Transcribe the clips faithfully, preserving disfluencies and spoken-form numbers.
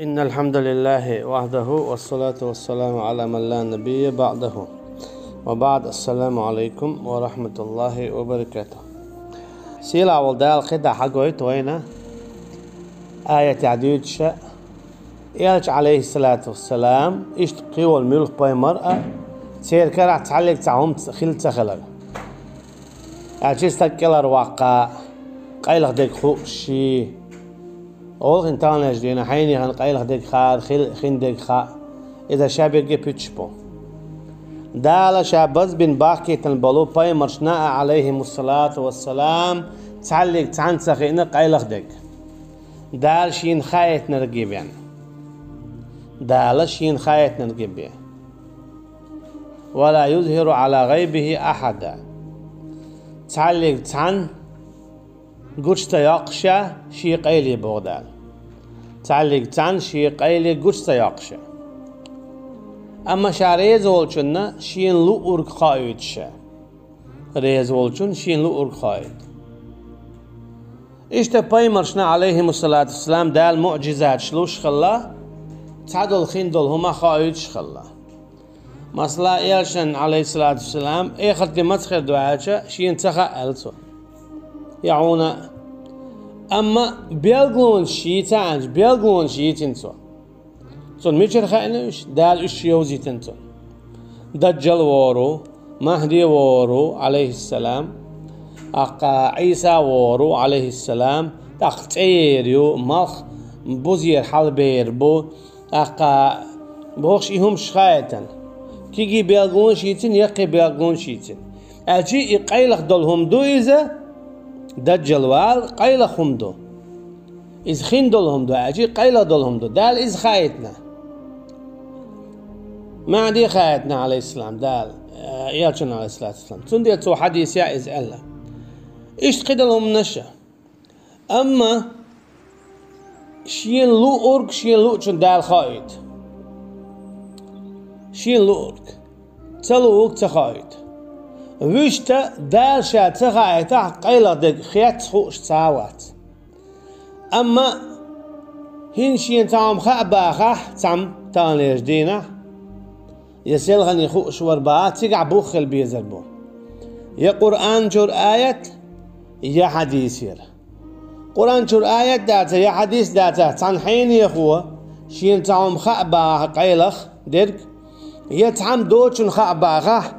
إن الحمد لله وحده والصلاة والسلام على من لا نبي بعده. وبعد، السلام عليكم ورحمة الله وبركاته. Сийлахь волу Дала кхидӀа хьагойту вайна, аятехь дуьйцуша, Элча, Ӏалайхиссалату вассалам, иштта кхин волу муьлхха пайхамар а, церан карахь цхьаллиг цхьа хӀума ца, хилла ца хилар. Аьлча стаг кӀелхьарваккха, къайлаха дерг хууш ший. Олхин таханлерчу дийнахь хьенехана къайлаха дерг хаар хила, хин дерг хаьа. Иза ша берриге пуьтуш бу. Дала ша базбина бахкийтина болу пайхамаршна а, Ӏалайхимуссалату вассалам, цхьаллиг цхьаьна ца хиъна къайлаха дерг. Дала шена хаийтинарг бен. Дала шена хаийтинарг бен. «ولا يظهر على غيبه أحدا». Цхьаллиг цхьаьна гучу ца йоккху ша шен къайле, боху Дала. Цхьаллиг цхьаьна шен къайле гучу ца йоккху ша. Амма ша реза волчунна шена луург хоуьйту ша. Реза волчунна шена луург хоуьйту. Иштта пайхамаршна, Ӏалайхимуссалату вассалам, Дала муӀжизаташ луш хилла, цхьадолу хин долу хӀума хоуьйтуш хилла. Масала, Элчанна, Ӏалайхиссалату вассалам, эхарт де маца хир ду аьлча, шена ца хаьа аьлла цо. Я хьуна. Амма билгалонаш йийца аьлча, билгалонаш йийцина цо. Цунна мичара хаьа уьш? Дала уьш йовзийтина цунна. Даджал вогӀур ву, Махьди вогӀур ву, Ӏалайхиссалам, тӀаккха Ӏийса вогӀур ву, Ӏалайхиссалам, тӀаккха цӀе ер ю, малх бузера хьалабер бу, тӀаккха бохуш и хӀумаш хаийтина. Кегий билгалонаш йийцина, яккхий билгалонаш йийцина. Аьлча и къайлаха долу хӀума ду иза, Даджал вала къайлаха хӀума ду. Иза хин долу хӀума ду, аьлча къайлаха долу хӀума ду. Дала иза хаийтина. Махьди хаийтина, Ӏалайхиссалам, Дала, э, Элчанна, Ӏалайхиссалату вассалам. Цундела цо хьадисехь иза аьлла. Иштта кхидолу хӀуманаш а. Амма шена луург шена луучунна Дала хоуьйту. Шена луург. Ца луург ца хоуьйту. Вуьшта Дала ша ца хаийтахь, къайлаха дерг хецна хууш цхьа а вац. Амма хӀинца шена цхьа хӀума хаа бахахь, цхьамма таханлерчу дийнахь, я селхана хууш вара бахахь, цигахь бух хила безар бу. Я Къуръан чуьра аят, я хьадисера. Къуръан чуьра аят дацахь, я хьадис дацахь, цхьана хьенехо шена цхьа хӀума хаа бахахь къайлаха дерг, я цхьамма доцучунна хаа бахахь,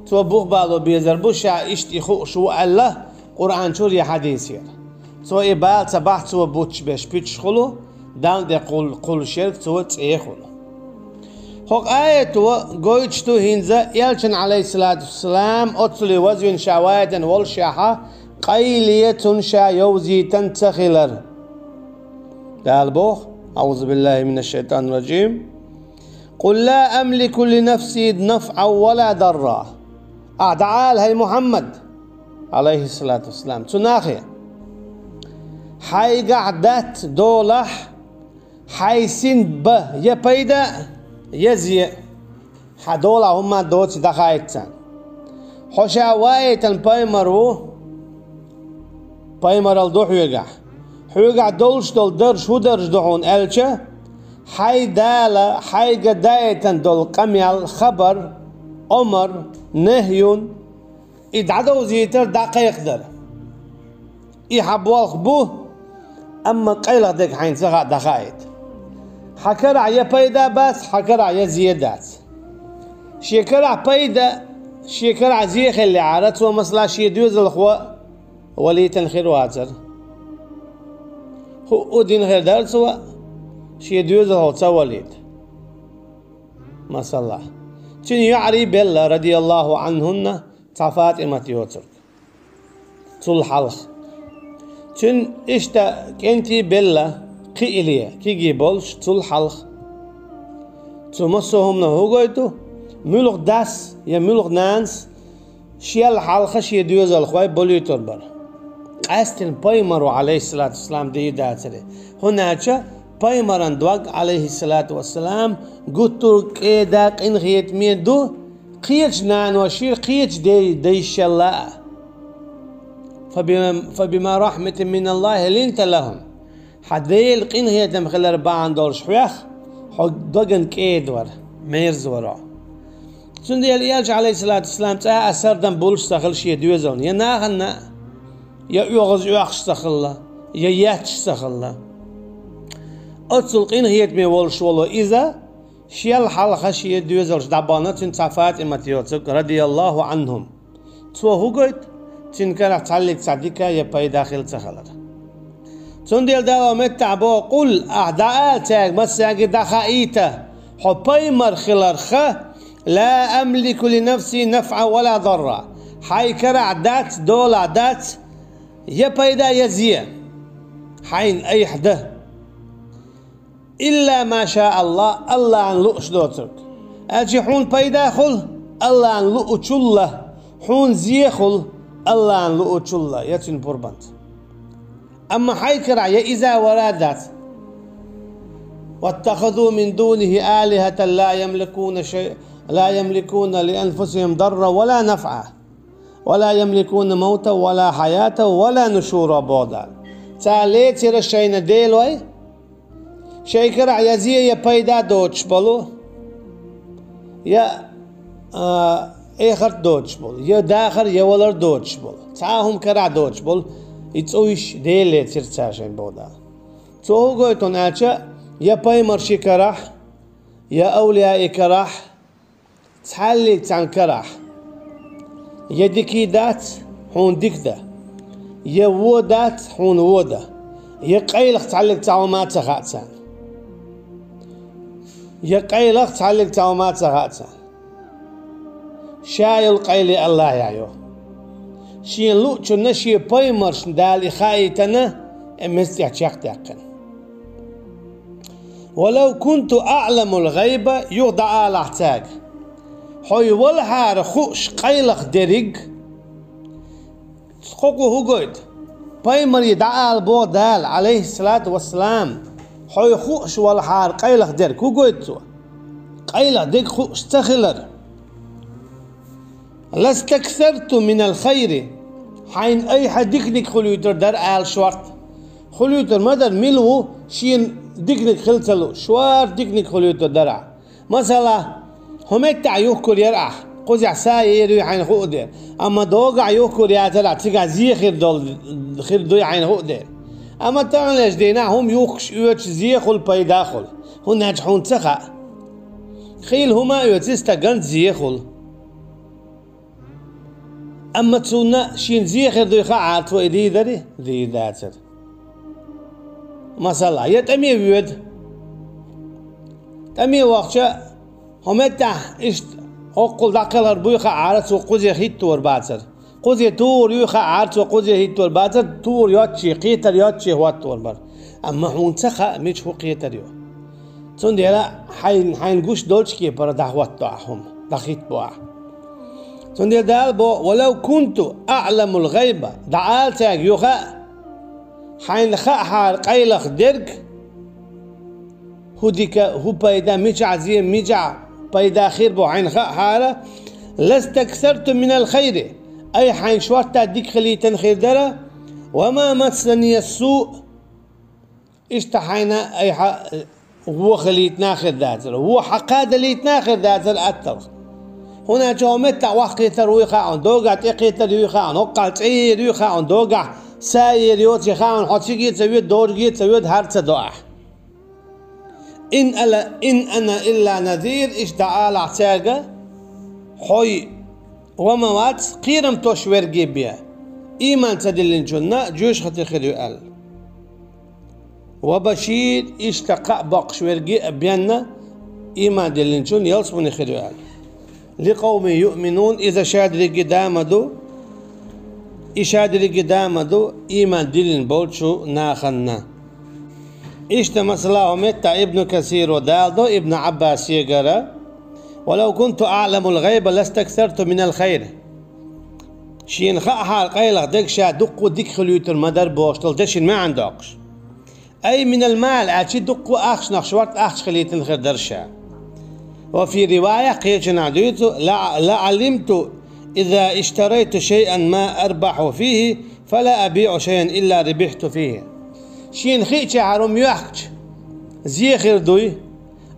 цо бух бало безар бу, ша иштта и хууш ву аьлла, Къуръан чуьра я хьадисера. Цо и бала ца бахь, цо бутташ беш пуьтуш хуьлу, Далла де кхул-, кхуллуш ерг цо цӀе хуьлу. ХӀокху аято гойтуш ду хӀинца Элчанна, Ӏалайхиссалату вассалам, оццуле вазвина ша ваийтина волушехь, къайле цунна ша йовзийтина ца хилар. Дала боху: أعوذ بالله من الشيطان الرجيم. قل لا أملك لنفسي نفعا ولا ضرا. Ахьа дӀаала, хӀай Мухьаммад, Ӏалайхиссалату вассалам, цу нахе: хьайгахь дац долахь хьайн син бан я пайда, я зе. Хьан долахь хӀумма доций дӀахаийта царна. Хьо ша ваийтина пайхамар ву, пайхамаралла ду хьоьгахь. Хьоьгахь долуш долу дарж хӀун дарж ду хьуна аьлча, хьайн Дала хьайга даийтина долу къамел, хабар, омар, нахьюн, и дӀадовзийтар, дӀакхайкхадар. И хьан болх бу, амма къайлаха дерг хьайна ца хаьа дӀахаийта. Хьан карахь я пайда бац, хьан карахь я зе дац. Шен карахь пайда, шен карахь зе хиллехьара, цо, масала, шен доьзалхо валийтина хир вацара. ХӀуъу дина хир дара цо, шен доьзалхо ца валийта. Масала, цуьнан йоӀарий белла, радияллаху Ӏанхунна, цхьа ФатӀимат йоцург. Цул хьалха. Цуьнан иштта кӀентий белла, кхиале, кегий болуш, цул хьалха. Цу массо а хӀуманах хӀун гойту? Муьлха дас я муьлха нанас шел хьалха шен доьзалхой болуьйтур бара. Къаьстина пайхамаро, Ӏалайхиссалату вассалам, дийр дацаре. ХӀунда аьлча пайхамаран дог, Ӏалайхиссалату вассалам, гуттар а кӀеда, къинхетаме ду, кхечу наношера, кхечу дей-, дайшалла а. فبما، فبما رحمة من الله لنت لهم. Хьан Делан къинхетам хилар бахьана долуш хьох хьо дагна кӀеда вара, мерза вара хьо. Цундела Элча, Ӏалайхиссалату вассалам, цкъа а сардам болуш ца хилла шен доьзална, я нахана, я оьгӀаз оьхуш ца хилла, я етташ ца хилла. Оццул къинхетаме волуш волу иза, шел хьалха шен доьзалш дӀабахана, цуьнан цхьа ФатӀимат йоцург, радияллаху Ӏанхум. Цо хӀун гойту, цуьнан карахь цхьаллиг цхьа дика я пайда хилла ца хилар? Цундела Дала меттахь боху: «Къул», ахь дӀаала цаьрга, массаьрга дӀахаийта, хьо пайхамар хиларх: «Ла амлику ли нафси нафӀан ва ла дарра». Хьайн карахь дац, долахь дац я пайда, я зе хьайна айхьа дан. «Илла ма ша Аллах», Аллахьан лууш доцург. Аьлча хьуна пайда хуьлу Аллахьан луучул, хьуна зе хуьлу Аллахьан луучул, я цуьнан пурбанца. Амма хьайн карахь я иза вара дац. «Ваттахазу мин дунихи алихатан ла ямликуна шай-, ла ямликуна ли анфусихим дарран ва ла нафӀа». «Ва ла ямликуна мавтан ва ла хьаятан ва ла нушура», боху Дала. Цара лецира шайна делой, шайн карахь я зе, я пайда доцуш болу, я, а, эхарт доцуш болу, я дахар, я валар доцуш болу, цхьа а хӀума карахь доцуш болу, и цӀуйш Дела лецира цара шайна, боху Дала. Цо хӀун гойту аьлча, я пайхамарши карахь, я авлияи карахь, цхьаллиг цхьаьна карахь. Я дикий дац, хьуна дика дан. Я вон дац, хьуна вон дан. Я къайлаха цхьаллиг цхьа хӀума а ца хаьа царна. Я къайлаха цхьаллиг цхьа хӀума а ца хаьа царна. Ша йолу къайле Аллахьехь ю. Шена луучунна шен пайхамаршна Дала и хаийтина, и меза тӀехь чекхдаьккхина. «Валав кунту аъламул гӀайба», юха дӀаалахь цаьрга, хьо и валахьара хууш къайлаха дерриг. Кху-кху хӀун гойту? Пайхамаре дӀаала боху Дала, Ӏалайхиссалату вассалам, хьо и хууш валахьара къайлаха дерг хӀун гойту цо? Къайлаха дерг хууш ца хилар. «Ластаксарту минал хайри», хьайна айхьа диканиг хуьлуьйтур дара ала шорта. Хуьлуьйтур ма дара, мила ву шена диканиг хила ца лууш, шорта диканиг хуьлуьйтур дара. Масала, хӀун меттехь юхкур яра ахь, кхузехь са ер юй хьайна хуур дера, амма догахь юхкур яцара ахь, цигахь зе хир долу, хир дуй хьайна хуур дера. Амма таханлерчу дийнахь хӀума юхкуш оьцуш зе хуьлу, пайда хуьлу, хӀунда аьлча хьуна ца хаьа. Хийла хӀума а оьций стагана, зе хуьлу. Амма цунна шена зе хир дуй хаьара, цо и дийр дарий? Дийр дацара. Масала, я тӀаме воьду. ТӀаме вахча, хӀун меттехь иштта хӀоккхул дӀакхелхар буй хаьара, цо кхузе хӀиттор бацара. Кхузе тухур юй хаьара, цо кхузе хӀиттор бацара, тухур йоцчий, кхетар йоцчий хӀоттор бара. Амма хьуна ца хаьа, мича хӀун кхетар ю. Цундела хьайн, хьайна гуш долчу кепара дӀахӀотто ахь хӀума, дӀахӀиттабо ахь. Цундела Дала боху: «Валав кунту аъламул гӀайба», дӀаала цаьрга юха, хьайна хаахьара къайлаха дерг, хӀун дика, хӀун пайда, мичахь зе, мичахь пайда хир бу хьайна хаахьара, «ластаксарту минал хайри», айхьа хьайна шортта дика хилийтина хир дара, «ва ма массанияс-суъ», иштта хьайна айхьа вон хилийтина хир дацара, вон хьакха далийтина хир дацара атталха. ХӀунда аьлча хьо меттахь охьакхетар вуй хаьа хьуна, догахь тӀекхетар юй хаьа хьуна, хӀоккхахь цӀе ер юй хаьа хьуна, догахь са ер йоций хаьа хьуна, хьо цига а ца воьду, дожаге а ца воьду, хӀара ца до ахь. «Ин ала, ин ана илла назир», иштта дӀаалахь цаьрга, хьо ва ма вац, кхерам тосуш верг бен, ийман ца диллинчунна жоьжахати хир ю аьлла. «Ва башир», иштта кхаъ боккхуш верг а бен, ийман диллинчунна ялсамани хир ю аьлла. «Ликъавмин юъминун», иза шадерриге да ма ду, и шадерриге да ма ду, ийман диллина болчу наханна. Иштта масала хӀун меттахь Ибн Касиро далдо Ибн Ӏаббасегара: «Валав кунту аъламул гӀайба ластаксарту минал хайр». Шена хаахьара къайлаха дерг ша дуккха а дика хилуьйтур ма дара бохуш долу дешан маьӀна доккхуш. «Ай минал мал», аьлча дуккха а ахчанах шортта ахча хилийтина хир дара ша. «Ва фи ривая», кхечанахь дуьйцу: «Ла, ла Ӏалимту иза иштарайту шайъан ма арбахьу фихи, фала абиъу шайъан илла рибихьту фихи». Шена хиъча хӀара хӀума йоьхкача, зе хир дуй,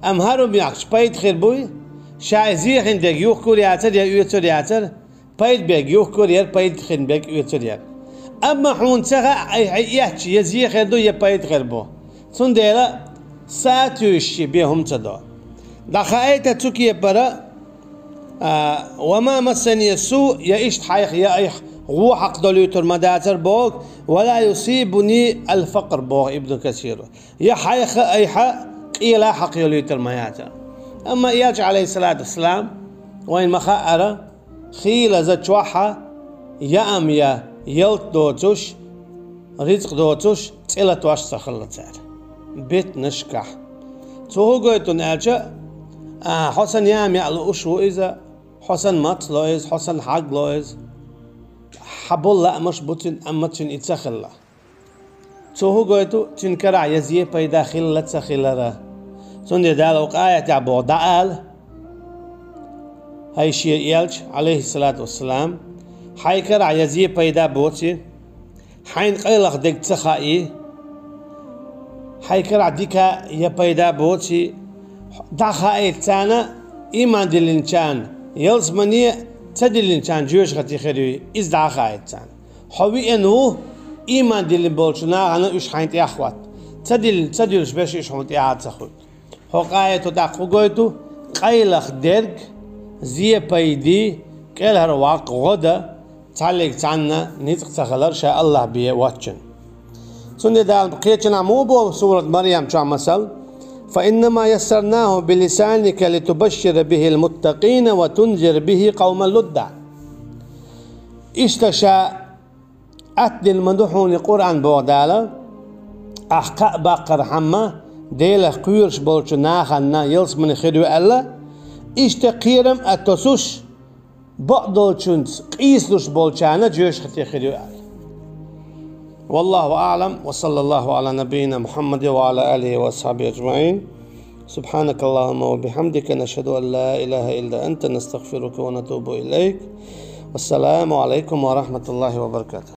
амма хӀара хӀума йоьхкача, пайда хир буй, ша и зе хинна дерг юхкур яцар я оьцур яцар, пайда берг юхкур яр, пайда хинна берг оьцур яр. Амма хьуна ца хаьа, айхьа эцча, я зе хир ду, я пайда хир бу. Цундела сатуьйсуш бе хӀума ца до. ДӀахаийта цу кепара, а, «وما مسني السوء», я иштта хьайх, я айхьа гӀо хьакхадолуьйтур ма дацар боху, «ولا يصيبني الفقر», боху Ибн Касира. Я хьайх, айхьа къела хьакхайолуьйтур ма яцар. Амма Элча, алейхиссалату вассалам, вайна ма хаъара, хийлаза чохь а яам я ялта доцуш, рицкъ доцуш, цӀе латош ца хилла цара беттанашкахь. Цо хӀун гойту аьлча, а, хьо санна яам яа лууш ву иза, хьо санна мац ло иза, хьо санна хьаг ло иза. Хьан болу лаамаш бу цуьнан, амма цуьнан и ца хилла. Цо хӀун гойту, цуьнан карахь я зе пайда хилла ца хилара. Цундела Дала вукху аятехь боху, дӀаала: «ХӀай шен Элча, алейхиссалату вассалам, хьайн карахь я зе пайда боций, хьайна къайлаха дерг ца хаий, хьайн карахь дика я пайда боций, дӀахаийта царна, ийман диллинчарна ялсамане, ца диллинчарна жоьжахате хир юй, иза дӀахаийта царна. Хьо веана ву, ийман диллина болчу нахана уьш хьайна тӀехь хӀотта. Ца дилла, ца дуьллуш берш уьш хьуна тӀехьа ца хуьлу». ХӀокху аято тӀаккха хӀун гойту? Къайлаха дерг, зе пайдий, кӀелхьара ваккха гӀо дан, цхьаллиг цхьанна ницкъ ца хилар ша Аллах бен воцчунна. Цундела Дала кхечанхьа муха боху сурат Марьям чохь масал: «فإنما يسرناه بلسانك لتبشر به المتقين وتنذر به قوما لدا». Иштта ша атта дина ма ду хьуна и Къуръан, боху Дала, ахь кхаъ баккхархьама, Делах кхоьруш болчу нахана ялсамане хир ю аьлла, иштта кхерам а тосуш, бакъдолчуьнца къийсалуш болчарна жоьжахате хир ю аьлла. والله أعلم، وصلى الله على نبينا محمد وعلى آله وأصحابه أجمعين. سبحانك اللهم وبحمدك، نشهد أن لا إله إلا أنت، نستغفرك ونتوب إليك. والسلام عليكم ورحمة الله وبركاته.